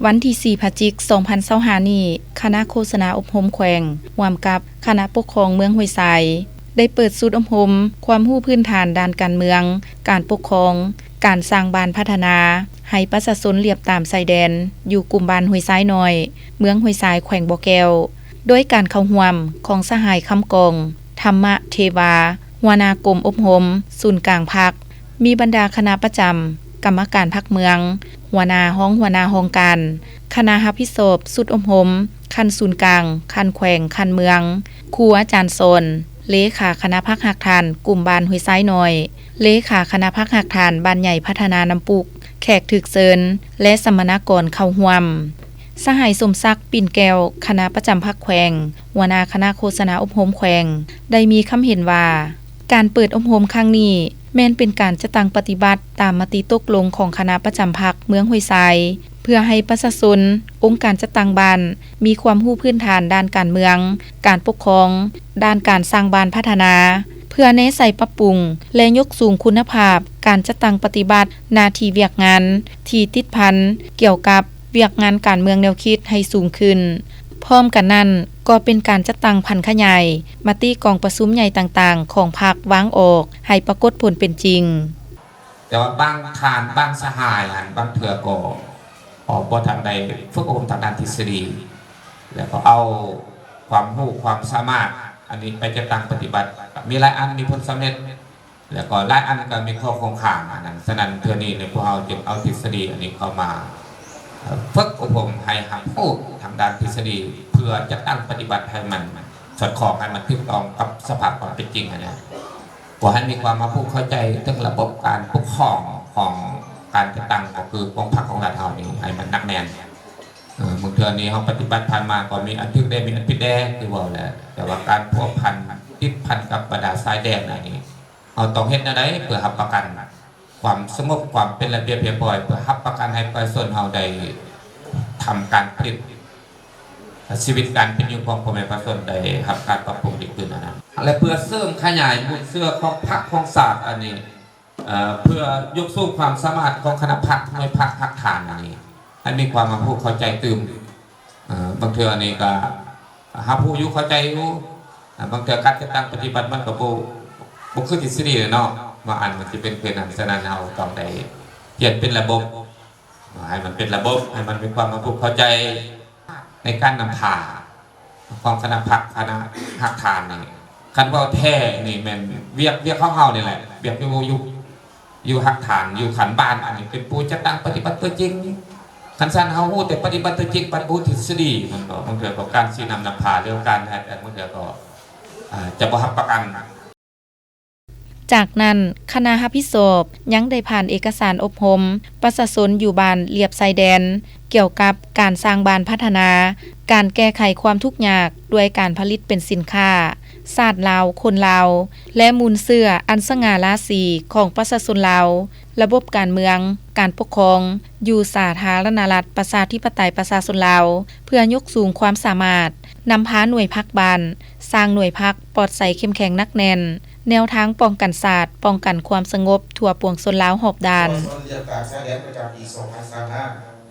ວັນທີສີ່ ພະຈິກ ສອງພັນຊາວຫ້ານີ້, ຄະນະໂຄສະນາອົບຮົມແຂວງ ຮ່ວມກັບຄະນະປົກຄອງເມືອງຫ້ວຍຊາຍ ໄດ້ເປີດຊຸດອົບຮົມຄວາມຮູ້ພື້ນຖານດ້ານການເມືອງ, ການປົກຄອງ, ການສ້າງບ້ານພັດທະນາ ໃຫ້ປະຊາຊົນລຽບຕາມຊາຍແດນ ຢູ່ກຸ່ມບ້ານຫ້ວຍຊາຍນ້ອຍ, ເມືອງຫ້ວຍຊາຍ, ແຂວງບໍ່ແກ້ວ, ໂດຍການເຂົ້າຮ່ວມຂອງສະຫາຍ ຄຳກອງ ທຳມະເທວາ, ຫົວໜ້າກົມອົບຮົມສູນກາງພັກ, ມີບັນດາຄະນະປະຈຳ, ກຳມະການພັກເມືອງ, ຫົວໜ້າ, ຮອງຫົວໜ້າຫ້ອງການ, ຄະນະຮັບຜິດຊອບຊຸດອົບຮົມຂັ້ນສູນກາງ, ຂັ້ນແຂວງ, ຂັ້ນເມືອງ, ຄູອາຈານສອນ, ເລຂາຄະນະພັກຮາກຖານກຸ່ມບ້ານຫ້ວຍຊາຍນ້ອຍ, ເລຂາຄະນະພັກຮາກຖານບ້ານໃຫຍ່ພັດທະນານ້ຳປຸກ, ແຂກຖືກເຊີນ ແລະ ສຳມະນາກອນເຂົ້າຮ່ວມ. ສະຫາຍ ສົມສັກ ປິ່ນແກ້ວ, ຄະນະປະຈຳພັກແຂວງ, ຫົວໜ້າຄະນະໂຄສະນາອົບຮົມແຂວງ ໄດ້ມີຄຳເຫັນວ່າ, ການເປີດອົບຮົມຄັ້ງນີ້ ແມ່ນເປັນການຈັດຕັ້ງປະຕິບັດຕາມມະຕິຕົກລົງຂອງຄະນະປະຈຳພັກເມືອງຫ້ວຍຊາຍ ເພື່ອໃຫ້ປະຊາຊົນ, ອົງການຈັດຕັ້ງບ້ານ ມີຄວາມຮູ້ພື້ນຖານດ້ານການເມືອງ, ການປົກຄອງ, ດ້ານການສ້າງບ້ານພັດທະນາ, ເພື່ອແນໃສ່ປັບປຸງ ແລະ ຍົກສູງຄຸນນະພາບການຈັດຕັ້ງປະຕິບັດໜ້າທີ່ວຽກງານທີ່ຕິດພັນກ່ຽວກັບວຽກງານການເມືອງແນວຄິດໃຫ້ສູງຂຶ້ນ. ພ້ອມກັນນັ້ນ, ກໍເປັນການຈັດຕັ້ງຜັນຂະຫຍາຍມະຕິກອງປະຊຸມໃຫຍ່ຕ່າງໆຂອງພັກວາງອອກໃຫ້ປາກົດຜົນເປັນຈິງ. ແຕ່ວ່າບາງທ່ານ, ບາງສະຫາຍຫັ້ນ, ບາງເທື່ອກໍ ກໍບໍ່ທັນໄດ້ຝຶກອົບຮົມທາງດ້ານທິດສະດີ ແລ້ວກໍເອົາຄວາມຮູ້ຄວາມສາມາດອັນນີ້ໄປຈັດຕັ້ງປະຕິບັດ. ມີຫຼາຍອັນມີຜົນສຳເລັດ ແລ້ວກໍຫຼາຍອັນກໍມີຂໍ້ຄົງຄ້າງອັນນັ້ນ. ສະນັ້ນ ເທື່ອນີ້ນີ້ພວກເຮົາຈຶ່ງເອົາທິດສະດີອັນນີ້ເຂົ້າມາ ເອີ ຝຶກອົບຮົມໃຫ້ຮັບຮູ້ທາງດ້ານທິດສະດີ ເພື່ອຈັດຕັ້ງປະຕິບັດໃຫ້ມັນສອດຄ່ອງ, ໃຫ້ມັນຖືກຕ້ອງກັບສະພາບຄວາມເປັນຈິງຫັ້ນນະ. ກໍໃຫ້ມີຄວາມຮັບຮູ້ເຂົ້າໃຈເຖິງລະບົບການປົກຄອງຂອງການຈັດຕັ້ງ ກໍຄືຂອງພັກຂອງລັດເຮົານີ້ ໃຫ້ມັນໜັກແໜ້ນ. ເອີ ບາງເທື່ອນີ້ເຮົາປະຕິບັດຜ່ານມາກໍມີອັນຖືກແດ່ ມີອັນຜິດແດ່ ຄືເວົ້າແຫຼະ, ແຕ່ວ່າການພົວພັນຕິດພັນກັບບັນດາຊາຍແດນອັນນີ້ ເຮົາຕ້ອງເຮັດແນວໃດເພື່ອຮັບປະກັນຄວາມສະຫງົບ, ຄວາມເປັນລະບຽບຮຽບຮ້ອຍ, ເພື່ອຮັບປະກັນໃຫ້ປະຊາຊົນເຮົາໄດ້ທຳການຜະລິດ, ຊີວິດການເປັນຢູ່ຂອງພໍ່ແມ່ປະຊາຊົນໄດ້ຮັບການປັບປຸງດີຂຶ້ນຫັ້ນນະ ແລະ ເພື່ອເສີມຂະຫຍາຍມູນເຊື້ອຂອງພັກຂອງຊາດອັນນີ້ ເອີ ເພື່ອຍົກສູງຄວາມສາມາດຂອງຄະນະພັກ, ໜ່ວຍພັກຮາກຖານອັນນີ້ ໃຫ້ມີຄວາມຮັບຮູ້ເຂົ້າໃຈຕື່ມ. ເອີ ບາງເທື່ອນີ້ກໍຮັບຮູ້ຢູ່, ເຂົ້າໃຈຢູ່, ບາງເທື່ອການຈັດຕັ້ງປະຕິບັດມັນກໍບໍ່, ບໍ່ຄືທິດສະດີເນາະ, ບາງອັນມັນຈະເປັນຄືນັ້ນ. ສະນັ້ນ ເຮົາຕ້ອງໄດ້ປ່ຽນເປັນລະບົບ, ໃຫ້ມັນເປັນລະບົບ, ໃຫ້ມັນມີຄວາມຮັບຮູ້ເຂົ້າໃຈໃນການນຳພາ ຂອງຄະນະພັກ, ຄະນະຮາກຖານນີ້. ຄັນເວົ້າແທ້ນີ້ແມ່ນວຽກ, ວຽກຂອງເຮົານີ້ແຫຼະ, ວຽກຢູ່, ຢູ່, ຢູ່ຮາກຖານ, ຢູ່ຂັ້ນບ້ານ, ອັນນີ້ເປັນຜູ້ຈັດຕັ້ງປະຕິບັດຕົວຈິງ. ຄັນຊັ້ນເຮົາຮູ້ແຕ່ປະຕິບັດຕົວຈິງ, ບັດບໍ່ຮູ້ທິດສະດີ, ມັນກໍ, ບາງເທື່ອກໍການຊີ້ນຳນຳພາ ຫຼື ການເຮັດ, ບາງເທື່ອກໍ, ອາ, ຈະບໍ່ຮັບປະກັນ. ຈາກນັ້ນ, ຄະນະຮັບຜິດຊອບຍັງໄດ້ຜ່ານເອກະສານອົບຮົມປະຊາຊົນຢູ່ບ້ານລຽບຊາຍແດນ ກ່ຽວກັບການສ້າງບ້ານພັດທະນາ, ການແກ້ໄຂຄວາມທຸກຍາກດ້ວຍການຜະລິດເປັນສິນຄ້າ, ຊາດລາວ, ຄົນລາວ ແລະ ມູນເຊື້ອອັນສະຫງ່າລາສີຂອງປະຊາຊົນລາວ, ລະບົບການເມືອງ, ການປົກຄອງຢູ່ສາທາລະນະລັດປະຊາທິປະໄຕປະຊາຊົນລາວ ເພື່ອຍົກສູງຄວາມສາມາດ, ນຳພາໜ່ວຍພັກບ້ານ ສ້າງໜ່ວຍພັກປອດໃສເຂັ້ມແຂງໜັກແໜ້ນ, ແນວທາງປ້ອງກັນຊາດ, ປ້ອງກັນຄວາມສະຫງົບທົ່ວປວງຊົນລາວຮອບດ້ານ.